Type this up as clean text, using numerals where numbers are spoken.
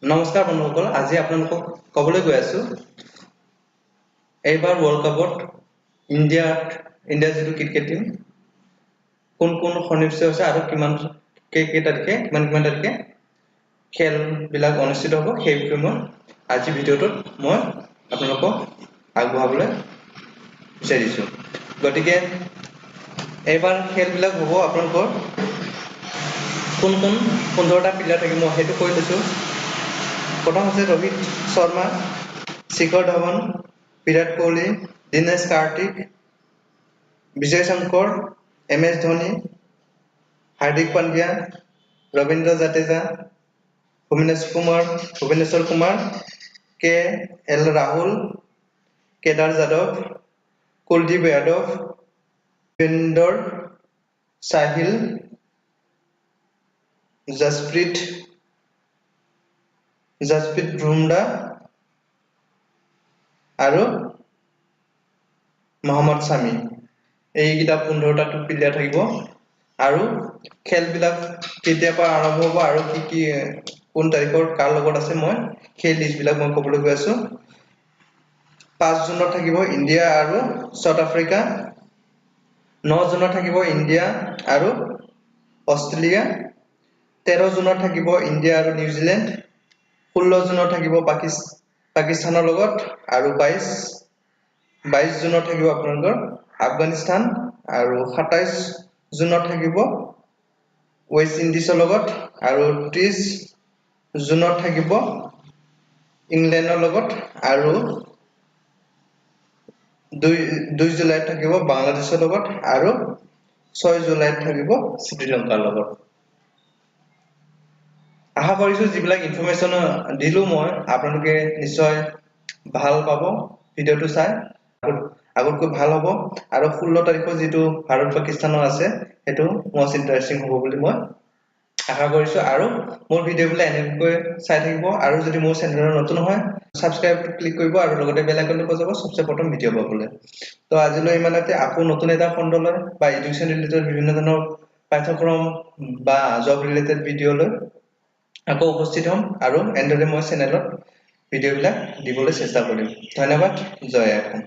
নমস্কাৰ বন্ধুসকল, আজি আপোনালোকক ক'বলৈ গৈ আছোঁ, এইবাৰ ৱৰ্ল্ড কাপত ইণ্ডিয়াৰ যিটো ক্ৰিকেট টীম, কোন কোন সন্নিৱিষ্ট হৈছে আৰু কিমান কেই তাৰিখে, কিমান কিমান তাৰিখে খেলবিলাক অনুষ্ঠিত হ'ব, সেই বিষয়ে মই আজি ভিডিঅ'টোত মই আপোনালোকক আগবঢ়াবলৈ বিচাৰিছোঁ। গতিকে এইবাৰ খেলবিলাক হ'ব আপোনালোকৰ কোন কোন 15টা প্লেয়াৰ থাকিব, মই সেইটো কৈ লৈছোঁ। প্ৰথম হৈছে ৰোহিত শৰ্মা, শিখৰ ধাৱন, বিৰাট কোহলি, দীনেশ কাৰ্তিক, বিজয় শংকৰ, এম এছ ধোনী, হাৰ্দিক পাণ্ডিয়া, ৰবীন্দ্ৰ জাদেজা, ভুৱনেশ্বৰ কুমাৰ, কে এল ৰাহুল, কেদাৰ যাদৱ, কুলদীপ যাদৱ, যুজবেন্দ্ৰ চাহিল, জছপ্ৰীত জছপ্ৰীত বুমৰাহ আৰু মহম্মদ ছামী। এইকেইটা 15টা প্লেয়াৰ থাকিব। আৰু খেলবিলাক কেতিয়াৰ পৰা আৰম্ভ হ'ব আৰু কি কি, কোন তাৰিখৰ কাৰ লগত আছে, মই সেই লিষ্টবিলাক মই ক'বলৈ গৈ আছোঁ। 5 জুনত থাকিব ইণ্ডিয়া আৰু চাউথ আফ্ৰিকা, 9 জুনত থাকিব ইণ্ডিয়া আৰু অষ্ট্ৰেলিয়া, 13 জুনত থাকিব ইণ্ডিয়া আৰু নিউজিলেণ্ড, 16 জুনত থাকিব পাকিস্তানৰ লগত আৰু 22 জুনত থাকিব আপোনালোকৰ আফগানিস্তান আৰু 27 জুনত থাকিব ৱেষ্ট ইণ্ডিজৰ লগত আৰু 30 জুনত থাকিব ইংলেণ্ডৰ লগত আৰু 2 জুলাইত থাকিব বাংলাদেশৰ লগত আৰু 6 জুলাইত থাকিব শ্ৰীলংকাৰ লগত। আশা কৰিছোঁ, যিবিলাক ইনফৰমেশ্যন দিলোঁ মই, আপোনালোকে নিশ্চয় ভাল পাব ভিডিঅ'টো চাই, আগতকৈ ভাল হ'ব। আৰু 16 তাৰিখৰ যিটো ভাৰত পাকিস্তানৰ আছে, সেইটো মষ্ট ইণ্টাৰেষ্টিং হ'ব বুলি মই আশা কৰিছোঁ। আৰু মোৰ ভিডিঅ'বিলাক এনেকৈ চাই থাকিব আৰু যদি মোৰ চেনেলত নতুন হয়, ছাবস্ক্ৰাইব ক্লিক কৰিব আৰু লগতে বেল আইকনটো বজাব চবচে প্ৰথম ভিডিঅ' পাবলৈ। তো আজিলৈ ইমানতে। আকৌ নতুন এটা খণ্ডলৈ বা এডুকেশ্যন ৰিলেটেড বিভিন্ন ধৰণৰ পাঠ্যক্ৰম বা জব ৰিলেটেড ভিডিঅ'লৈ আকৌ উপস্থিত হ'ম আৰু এনেদৰে মই চেনেলত ভিডিঅ'বিলাক দিবলৈ চেষ্টা কৰিম। ধন্যবাদ। জয় অসম।